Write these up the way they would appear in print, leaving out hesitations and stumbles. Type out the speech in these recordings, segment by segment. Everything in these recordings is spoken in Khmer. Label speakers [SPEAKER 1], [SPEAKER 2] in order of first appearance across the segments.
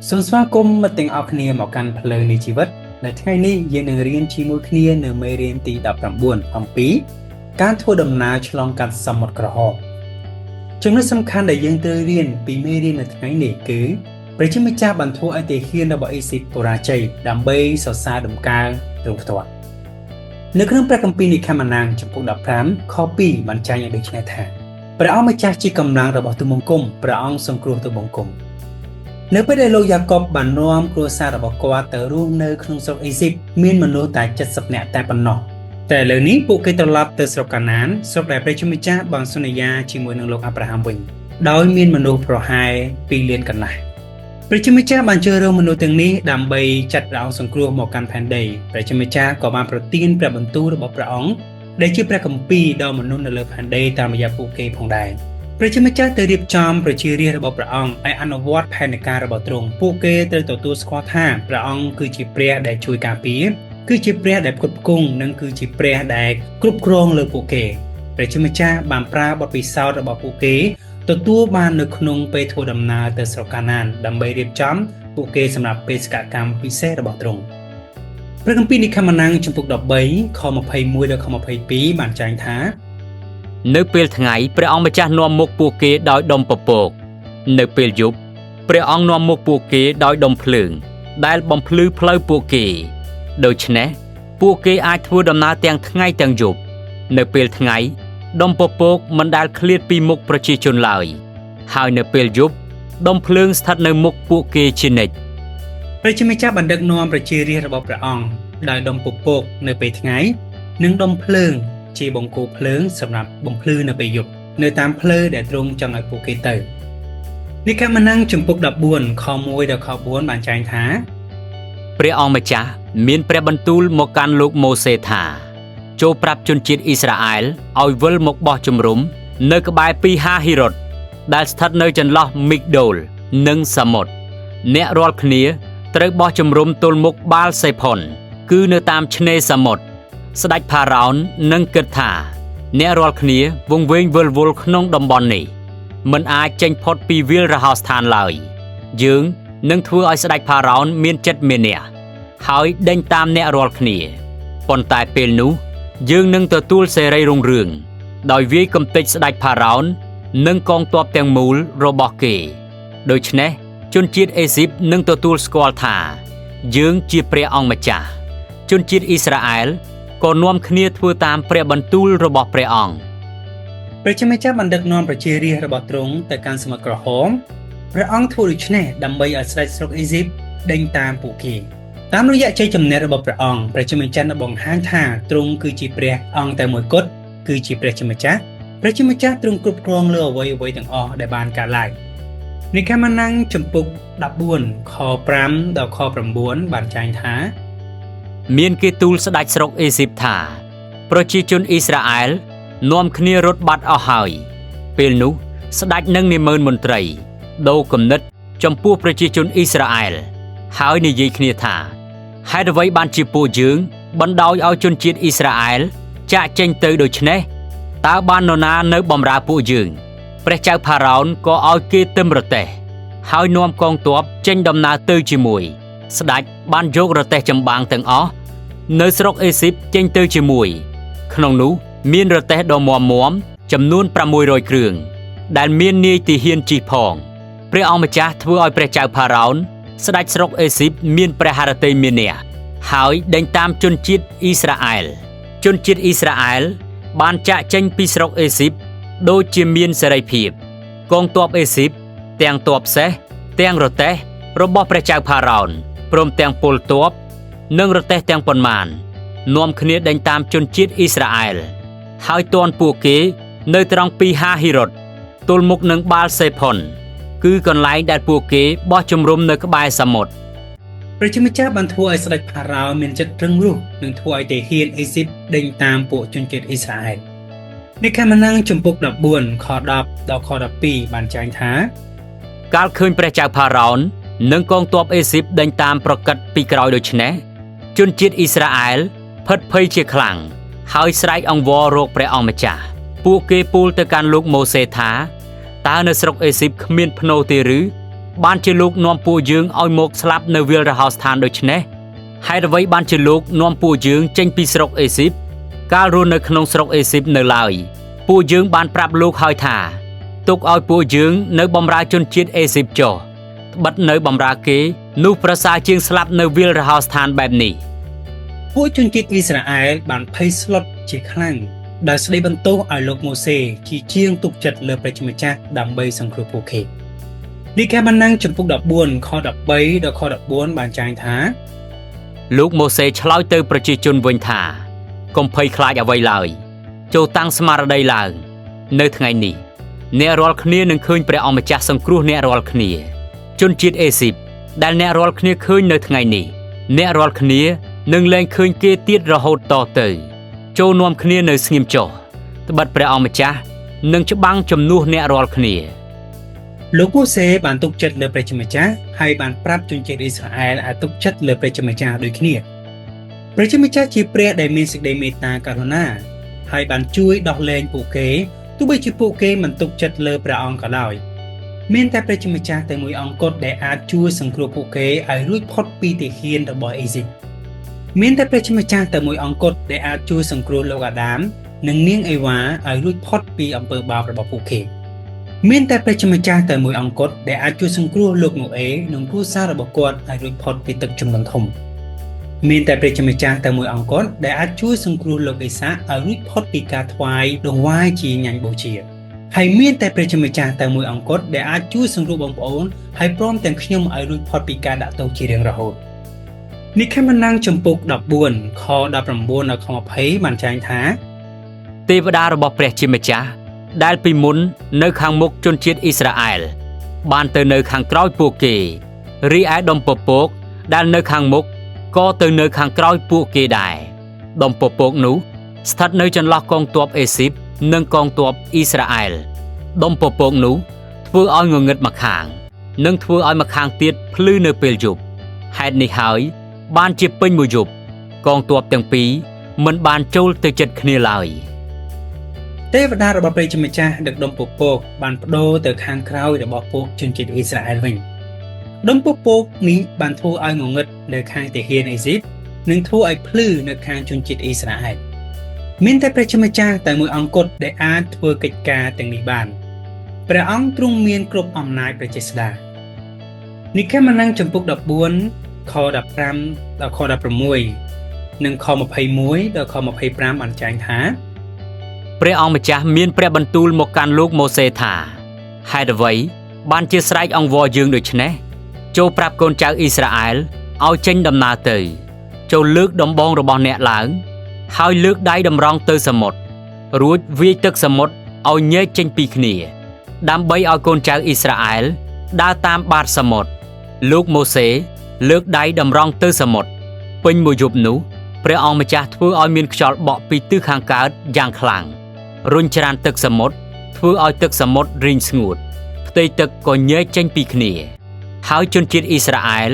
[SPEAKER 1] សូមស្វាគមន៍មិត្តទាំងអស់គ្នាមកកាន់ផ្លូវនៃជីវិតនៅថ្ងៃនេះយើងនឹងរៀនជាមួយគ្នានៅមេរៀនទី19អំពីការធ្វើដំណើរឆ្លងកាត់សមុទ្រក្រហមចំណុចសំខាន់ដែលយើងត្រូវរៀនពីមេរៀននៅថ្ងៃនេះគឺព្រះជាម្ចាស់បានធ្វើឲ្យទាហានរបស់អេស៊ីបបរាជ័យដើម្បីសរសើរដំកើងទ្រង់ផ្ទាល់នៅក្នុងព្រះគម្ពីរនិខមណាងចំពុក15ខ2បានចែងឲ្យដូច្នេះថាព្រះអង្គម្ចាស់ជាកម្លាំងរបស់ទូបង្គំព្រះអង្គសង្គ្រោះទូបង្គំនៅពេលដែលលោកយ៉ាកុបបាននាំគ្រួសាររបស់គាត់ទៅរស់នៅក្នុងស្រុកអេស៊ីបមានមនុស្សតែ70នាក់តែប៉ុណ្ណោះតែឥឡូវនេះពួកគេត្រឡប់ទៅស្រុកកាណានស្រុកដែលព្រះជាម្ចាស់បានសន្យាជាមួយនឹងលោកអាប់រ៉ាហាំវិញដោយមានមនុស្សប្រហែល2លានកន្លះព្រះជាម្ចាស់បានជ្រើសរើសមនុស្សទាំងនេះដើម្បីចាត់ព្រះអង្គសង្គ្រោះមកកាន់ផែនដីព្រះជាម្ចាស់ក៏បានប្រទានព្រះបន្ទូលរបស់ព្រះអង្គដែលជាព្រះគម្ពីរដល់មនុស្សនៅលើផែនដីតាមរយៈពួកគេផងដែរព្រះជាម្ចាស់ទៅរៀបចំប្រជារាស្ត្ររបស់ព្រះអង្គឲ្យអនុវត្តផែនការរបស់ទ្រង់ពួកគេត្រូវទទួលស្គាល់ថាព្រះអង្គគឺជាព្រះដែលជួយការពារគឺជាព្រះដែលផ្គត់ផ្គង់និងគឺជាព្រះដែលគ្រប់គ្រងលើពួកគេព្រះជាម្ចាស់បានប្រើបទពិសោធន៍របស់ពួកគេទទួលបាននៅក្នុងពេលធ្វើដំណើរទៅស្រុកកាណានដើម្បីរៀបចំពួកគេសម្រាប់បេសកកម្មពិសេសរបស់ទ្រង់ព្រះគម្ពីរនិខមណាំងជំពូក13ខ21ដល់ខ22បានចែងថា
[SPEAKER 2] នៅពេលថ្ងៃព្រះអង្គម្ចាស់នាំមុខពួកគេដោយដុំពពកនៅពេលយប់ព្រះអង្គនាំមុខពួកគេដោយដុំភ្លើងដែលបំភ្លឺផ្លូវពួកគេដូច្នេះពួកគេអាចធ្វើដំណើរទាំងថ្ងៃទាំងយប់នៅពេលថ្ងៃដុំពពកមិនដែលឃ្លាតពីមុខប្រជាជនឡើយហើយនៅពេលយប់ដុំភ្លើងស្ថិតនៅមុខពួកគេជានិច្ច
[SPEAKER 1] ព្រះជាម្ចាស់បានដឹកនាំប្រជារាស្ត្ររបស់ព្រះអង្គដោយដុំពពកនៅពេលថ្ងៃនិងដុំភ្លើងជាបង្គោលភ្លើងសម្រាប់បំភ្លឺនៅពេលយប់នៅតាមផ្លូវដែលទ្រង់ចង់ឲ្យពួកគេទៅនិកមណាំងជំពូក14ខ1ដល់ខ4បានចែងថា
[SPEAKER 2] ព្រះអង្គម្ចាស់មានព្រះបន្ទូលមកកាន់លោកម៉ូសេថាចូលប្រាប់ជនជាតិអ៊ីស្រាអែលឲ្យវិលមកបោះជំរំនៅក្បែរពីហាហ៊ីរ៉ុតដែលស្ថិតនៅចន្លោះមីកដូលនិងសមុទ្រអ្នករាល់គ្នាត្រូវបោះជំរំទល់មុខបាលសេផុនគឺនៅតាមឆ្នេរសមុទ្រស្ដេចផារ៉ោននឹងគិតថាអ្នករាល់គ្នាវង្វេងវិលវល់ក្នុងតំបន់នេះមិនអាចចេញផុតពីវាលរហោស្ថានឡើយយើងនឹងធ្វើឲ្យស្ដេចផារ៉ោនមានចិត្តមានះហើយដេញតាមអ្នករាល់គ្នាប៉ុន្តែពេលនោះយើងនឹងទទួលសេរីរុងរឿងដោយវាយកំទេចស្ដេចផារ៉ោននិងកងទ័ពទាំងមូលរបស់គេដូច្នេះជនជាតិអេស៊ីបនឹងទទួលស្គាល់ថាយើងជាព្រះអង្គម្ចាស់ជនជាតិអ៊ីស្រាអែលក៏នាំគ្នាធ្វើតាមព្រះបន្ទូលរបស់ព្រះអង្គ
[SPEAKER 1] ព្រះជាម្ចាស់បានដឹកនាំប្រជារាស្ត្ររបស់ទ្រង់ទៅកាន់សមុទ្រក្រហមព្រះអង្គធ្វើដូច្នេះដើម្បីឲ្យស្ដេចស្រុកអេស៊ីបដេញតាមពួកគេតាមរយៈជ័យជំនះរបស់ព្រះអង្គព្រះជាម្ចាស់បានបង្ហាញថាទ្រង់គឺជាព្រះអង្គតែមួយគត់គឺជាព្រះជាម្ចាស់ព្រះជាម្ចាស់ទ្រង់គ្រប់គ្រងលើអ្វីៗទាំងអស់ដែលបានកើតឡើងនិខមណាំងជំពូក14ខ5ដល់ខ9បានចែងថា
[SPEAKER 2] មានគេទូលស្ដេចស្រុកអេស៊ីបថាប្រជាជនអ៊ីស្រាអែលនាំគ្នារត់បាត់អស់ហើយពេលនោះស្ដេចនិងនាម៉ឺនមន្ត្រីដូរគំនិតចំពោះប្រជាជនអ៊ីស្រាអែលហើយនិយាយគ្នាថាហេតុអ្វីបានជាពួកយើងបណ្ដោយឲ្យជនជាតិអ៊ីស្រាអែលចាកចេញទៅដូច្នេះតើបាននរណានៅបម្រើពួកយើងព្រះចៅផារ៉ោនក៏ឲ្យគេទឹមរទេះហើយនាំកងទ័ពចេញដំណើរទៅជាមួយស្ដេចបានយករទេះចម្បាំងទាំងអស់នៅស្រុកអេស៊ីបចេញទៅជាមួយក្នុងនោះមានរទេះដ៏មាំមួមចំនួន600គ្រឿងដែលមាននាយទាហានជិះផងព្រះអង្គម្ចាស់ធ្វើឲ្យព្រះចៅផារ៉ោនស្ដេចស្រុកអេស៊ីបមានព្រះハរតីមានះហើយដេញតាមជនជាតិអ៊ីស្រាអែលជនជាតិអ៊ីស្រាអែលបានចាកចេញពីស្រុកអេស៊ីបដូចជាមានសេរីភាពកងទ័ពអេស៊ីបទាំងទ័ពសេះទាំងរទេះរបស់ព្រះចៅផារ៉ោនព្រមទាំងពលទ័ពនិងរទេះទាំងប៉ុន្មាននាំគ្នាដេញតាមជនជាតិអ៊ីស្រាអែលហើយទាន់ពួកគេនៅត្រង់ពីហាហ៊ីរ៉ុតទល់មុខនឹងបាលសេផុនគឺកន្លែងដែលពួកគេបោះជំរំនៅក្បែរសមុទ្រ
[SPEAKER 1] ព្រះជាម្ចាស់បានធ្វើឲ្យស្ដេចផារ៉ោនមានចិត្តរឹងរូសនិងធ្វើឲ្យទាហានអេស៊ីបដេញតាមពួកជនជាតិអ៊ីស្រាអែលនិខមណាំងជំពូក14ខ10ដល់ខ12បានចែងថា
[SPEAKER 2] កាលឃើញព្រះចៅផារ៉ោននិងកងទ័ពអេស៊ីបដេញតាមប្រកិតពីក្រោយដូច្នេះជនជាតិអ៊ីស្រាអែលភិតភ័យជាខ្លាំងហើយស្រែកអង្វររកព្រះអង្គម្ចាស់ពួកគេពូលទៅកាន់លោកម៉ូសេថាតើនៅស្រុកអេស៊ីបគ្មានភ្នូទេឬ បានជាលោកនាំពួកយើងឲ្យមកស្លាប់នៅវាលរហោស្ថានដូច្នេះហេតុអ្វីបានជាលោកនាំពួកយើងចេញពីស្រុកអេស៊ីបកាលរស់នៅក្នុងស្រុកអេស៊ីបនៅឡើយពួកយើងបានប្រាប់លោកហើយថាទុកឲ្យពួកយើងនៅបម្រើជនជាតិអេស៊ីបចុះត្បិតនៅបម្រើគេនោះប្រសើរជាងស្លាប់នៅវាលរហោស្ថានបែបនេះ
[SPEAKER 1] ពួកជនជាតិអ៊ីស្រាអែលបានភ័យស្លុតជាខ្លាំងដោយស្ដីបន្ទោសឲ្យលោកម៉ូសេជាជាងទុកចិត្តលើព្រះជាម្ចាស់ដើម្បីសង្គ្រោះពួកគេលិខិតបណ្ណាំងជំពូក14ខ13ដល់ខ14បានចែងថា
[SPEAKER 2] លោកម៉ូសេឆ្លើយទៅប្រជាជនវិញថាកុំភ័យខ្លាចអ្វីឡើយចូលតាំងស្មារតីឡើងនៅថ្ងៃនេះអ្នករាល់គ្នានឹងឃើញព្រះអង្គម្ចាស់សង្គ្រោះអ្នករាល់គ្នាជនជាតិអេស៊ីបដែលអ្នករាល់គ្នាឃើញនៅថ្ងៃនេះអ្នករាល់គ្នានឹងលែងឃើញគេទៀតរហូតតទៅចូលនាំគ្នានៅស្ងៀមចុះត្បិតព្រះអង្គម្ចាស់នឹងច្បាំងជំនួសអ្នករាល់គ្នា
[SPEAKER 1] លោកម៉ូសេបានទុកចិត្តលើព្រះជាម្ចាស់ហើយបានប្រាប់ជនជាតិអ៊ីស្រាអែលឲ្យទុកចិត្តលើព្រះជាម្ចាស់ដូចគ្នាព្រះជាម្ចាស់ជាព្រះដែលមានសេចក្តីមេត្តាករុណាហើយបានជួយដោះលែងពួកគេទោះបីជាពួកគេមិនទុកចិត្តលើព្រះអង្គក៏ដោយមានតែព្រះជាម្ចាស់តែមួយអង្គគត់ដែលអាចជួយសង្គ្រោះពួកគេឲ្យរួចផុតពីទាហានរបស់អេស៊ីបមានតែព្រះជាម្ចាស់តែមួយអង្គគត់ដែលអាចជួយសង្គ្រោះលោកអាដាមនិងនាងអេវ៉ាឲ្យរួចផុតពីអំពើបាបរបស់ពួកគេមានតែព្រះជាម្ចាស់តែមួយអង្គគត់ដែលអាចជួយសង្គ្រោះលោកណូអេនិងគ្រួសាររបស់គាត់ឲ្យរួចផុតពីទឹកជំនន់ធំមានតែព្រះជាម្ចាស់តែមួយអង្គគត់ដែលអាចជួយសង្គ្រោះលោកអេសាឲ្យរួចផុតពីការថ្វាយដង្វាយជាញ៉ាញ់បូជាហើយមានតែព្រះជាម្ចាស់តែមួយអង្គគត់ដែលអាចជួយសង្គ្រោះបងប្អូនហើយព្រមទាំងខ្ញុំឲ្យរួចផុតពីការដាក់ទោសជារៀងរហូតនិខេមណាំងជំពូក14ខ19ដល់ខ20បានចែងថា
[SPEAKER 2] ទេវតារបស់ព្រះជាម្ចាស់ដែលពីមុននៅខាងមុខជនជាតិអ៊ីស្រាអែលបានទៅនៅខាងក្រោយពួកគេរីឯដុំពពកដែលនៅខាងមុខក៏ទៅនៅខាងក្រោយពួកគេដែរដុំពពកនោះស្ថិតនៅចន្លោះកងទ័ពអេស៊ីបនិងកងទ័ពអ៊ីស្រាអែលដុំពពកនោះធ្វើឲ្យងងឹតម្ខាងនិងធ្វើឲ្យម្ខាងទៀតភ្លឺនៅពេលយប់ហេតុនេះហើយបានជាពេញមួយយប់កងទ័ពទាំងពីរមិនបានចូលទៅជិតគ្នាឡើយ
[SPEAKER 1] ទេវតារបស់ព្រះជាម្ចាស់ដឹកដុំពពកបានបដូរទៅខាងក្រោយរបស់ពួកជនជាតិអ៊ីស្រាអែលវិញដុំពពកនេះបានធ្វើឲ្យងងឹតនៅខាងទាហានអេស៊ីបនិងធ្វើឲ្យភ្លឺនៅខាងជនជាតិអ៊ីស្រាអែលមានតែព្រះជាម្ចាស់តែមួយអង្គគត់ដែលអាចធ្វើកិច្ចការទាំងនេះបានព្រះអង្គទ្រង់មានគ្រប់អំណាចព្រះចេស្តានិខេមណាំងជំពូក14ខ15ដល់ខ16និងខ21ដល់ខ25បានចែងថា
[SPEAKER 2] ព្រះអង្គម្ចាស់មានព្រះបន្ទូលមកកាន់លោកម៉ូសេថាហេតុអ្វីបានជាស្រែកអង្វរយើងដូច្នេះចូលប្រាប់កូនចៅអ៊ីស្រាអែលឲ្យចេញដំណើរទៅចូលលើកដំបងរបស់អ្នកឡើងហើយលើកដៃតម្រង់ទៅសមុទ្ររួចវាយទឹកសមុទ្រឲ្យញែកចេញពីគ្នាដើម្បីឲ្យកូនចៅអ៊ីស្រាអែលដើរតាមបាតសមុទ្រលោកម៉ូសេលើកដៃតម្រង់ទៅសមុទ្រពេញមួយយប់នោះព្រះអង្គម្ចាស់ធ្វើឲ្យមានខ្យល់បក់ពីទិសខាងកើតយ៉ាងខ្លាំងរុញច្រានទឹកសមុទ្រធ្វើឲ្យទឹកសមុទ្ររីងស្ងួតផ្ទៃទឹកក៏ញែកចេញពីគ្នាហើយជនជាតិអ៊ីស្រាអែល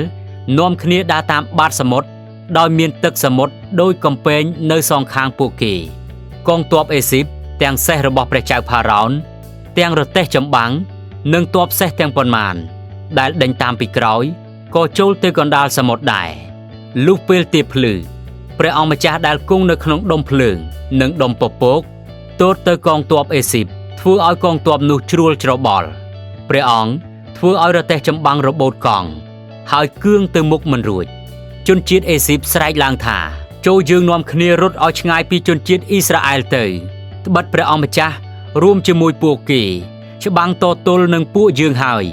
[SPEAKER 2] នាំគ្នាដើរតាមបាតសមុទ្រដោយមានទឹកសមុទ្រដូចកំពែងនៅសងខាងពួកគេកងទ័ពអេស៊ីបទាំងសេះរបស់ព្រះចៅផារ៉ោនទាំងរទេះចម្បាំងនិងទ័ពសេះទាំងប៉ុន្មានដែលដេញតាមពីក្រោយក៏ចូលទៅកណ្ដាលសមុទ្រដែរលុះពេលទៀបភ្លឺព្រះអង្គម្ចាស់ដែលគង់នៅក្នុងដុំភ្លើងនិងដុំពពកទតទៅកងទ័ពអេស៊ីបធ្វើឲ្យកងទ័ពនោះជ្រួលច្របល់ព្រះអង្គធ្វើឲ្យរទេះចម្បាំងរបូតកង់ហើយគឿងទៅមុខមិនរួចជនជាតិអេស៊ីបស្រែកឡើងថាចូលយើងនាំគ្នារត់ឲ្យឆ្ងាយពីជនជាតិអ៊ីស្រាអែលទៅត្បិតព្រះអង្គម្ចាស់រួមជាមួយពួកគេច្បាំងតទល់នឹងពួកយើងហើយ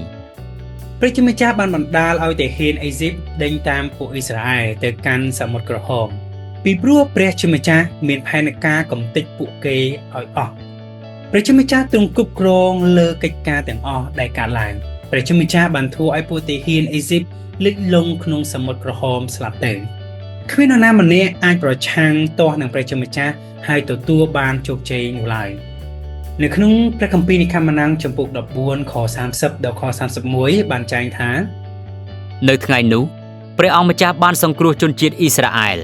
[SPEAKER 1] ព្រះជាម្ចាស់បានបណ្ដាលឲ្យទាហានអេស៊ីបដេញតាមពួកអ៊ីស្រាអែលទៅកាន់សមុទ្រក្រហមពីព្រោះព្រះជាម្ចាស់មានផែនការកំទេចពួកគេឲ្យអស់ព្រះជាម្ចាស់ទ្រង់គ្រប់គ្រងលើកិច្ចការទាំងអស់ដែលកើតឡើងព្រះជាម្ចាស់បានធ្វើឲ្យពួកទាហានអេស៊ីបលិចលង់ក្នុងសមុទ្រក្រហមស្លាប់ទៅគ្មាននរណាម្នាក់អាចប្រឆាំងទាស់នឹងព្រះជាម្ចាស់ហើយទទួលបានជោគជ័យនោះឡើយនៅក្នុងព្រះគម្ពីរនិខមណាំងជំពូក14ខ30ដល់ខ31បានចែងថា
[SPEAKER 2] នៅថ្ងៃនោះព្រះអង្គម្ចាស់បានសង្គ្រោះជនជាតិអ៊ីស្រាអែល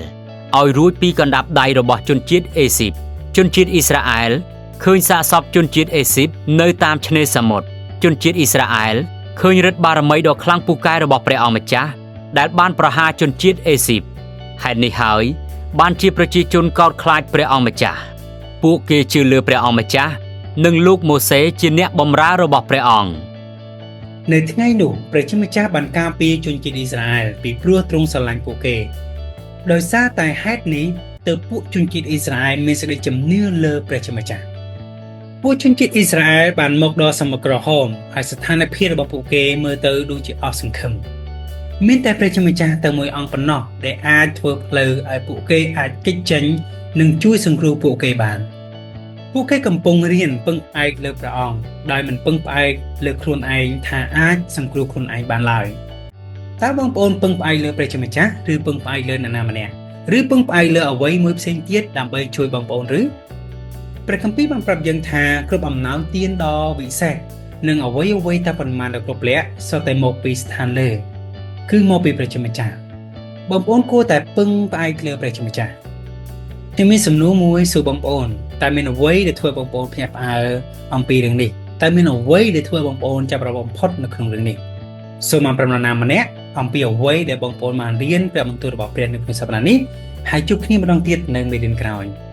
[SPEAKER 2] ឲ្យរួចពីកណ្ដាប់ដៃរបស់ជនជាតិអេស៊ីបជនជាតិអ៊ីស្រាអែលឃើញសាកសពជនជាតិអេស៊ីបនៅតាមឆ្នេរសមុទ្រជនជាតិអ៊ីស្រាអែល ឃើញឫទ្ធិបារមីដ៏ខ្លាំងពូកែរបស់ព្រះអង្គម្ចាស់ដែលបានប្រហារជនជាតិអេស៊ីបហេតុនេះហើយបានជាប្រជាជនកោតខ្លាចព្រះអង្គម្ចាស់ពួកគេជឿលើព្រះអង្គម្ចាស់និងលោកម៉ូសេជាអ្នកបម្រើរបស់ព្រះអង្គ
[SPEAKER 1] នៅថ្ងៃនោះព្រះជាម្ចាស់បានការពារជនជាតិអ៊ីស្រាអែលពីព្រោះទ្រង់ស្រឡាញ់ពួកគេដោយសារតែហេតុនេះទើបពួកជនជាតិអ៊ីស្រាអែលមានសេចក្តីជំនឿលើព្រះជាម្ចាស់ពួកជនជាតិអ៊ីស្រាអែលបានមកដល់សមុទ្រក្រហមហើយស្ថានភាពរបស់ពួកគេមើលទៅដូចជាអស់សង្ឃឹមមានតែព្រះជាម្ចាស់តែមួយអង្គប៉ុណ្ណោះដែលអាចធ្វើផ្លូវឲ្យពួកគេអាចគេចចេញនិងជួយសង្គ្រោះពួកគេបានពួកគេកំពុងរៀនពឹងផ្អែកលើព្រះអង្គដោយមិនពឹងផ្អែកលើខ្លួនឯងថាអាចសង្គ្រោះខ្លួនឯងបានឡើយតើបងប្អូនពឹងផ្អែកលើព្រះជាម្ចាស់ឬពឹងផ្អែកលើនរណាម្នាក់ឬពឹងផ្អែកលើអ្វីមួយផ្សេងទៀតដើម្បីជួយបងប្អូនឬព្រះគម្ពីរបានប្រាប់យើងថាគ្រប់អំណោយទានដ៏វិសេសនិងអ្វីអ្វីតែប៉ុន្មានដ៏គ្រប់លក្ខសុទ្ធតែមកពីស្ថានលើគឺមកពីព្រះជាម្ចាស់បងប្អូនគួរតែពឹងផ្អែកលើព្រះជាម្ចាស់ខ្ញុំមានសំណួរមួយសួរបងប្អូនតើមានអ្វីដែលធ្វើបងប្អូនភ្ញាក់ផ្អើលអំពីរឿងនេះតើមានអ្វីដែលធ្វើបងប្អូនចាប់អារម្មណ៍បំផុតនៅក្នុងរឿងនេះសូមបានប្រាប់នរណាម្នាក់អំពីអ្វីដែលបងប្អូនបានរៀនព្រះបន្ទូលរបស់ព្រះនៅក្នុងសប្តាហ៍នេះហើយជួបគ្នាម្ដងទៀតនៅមេរៀនក្រោយ។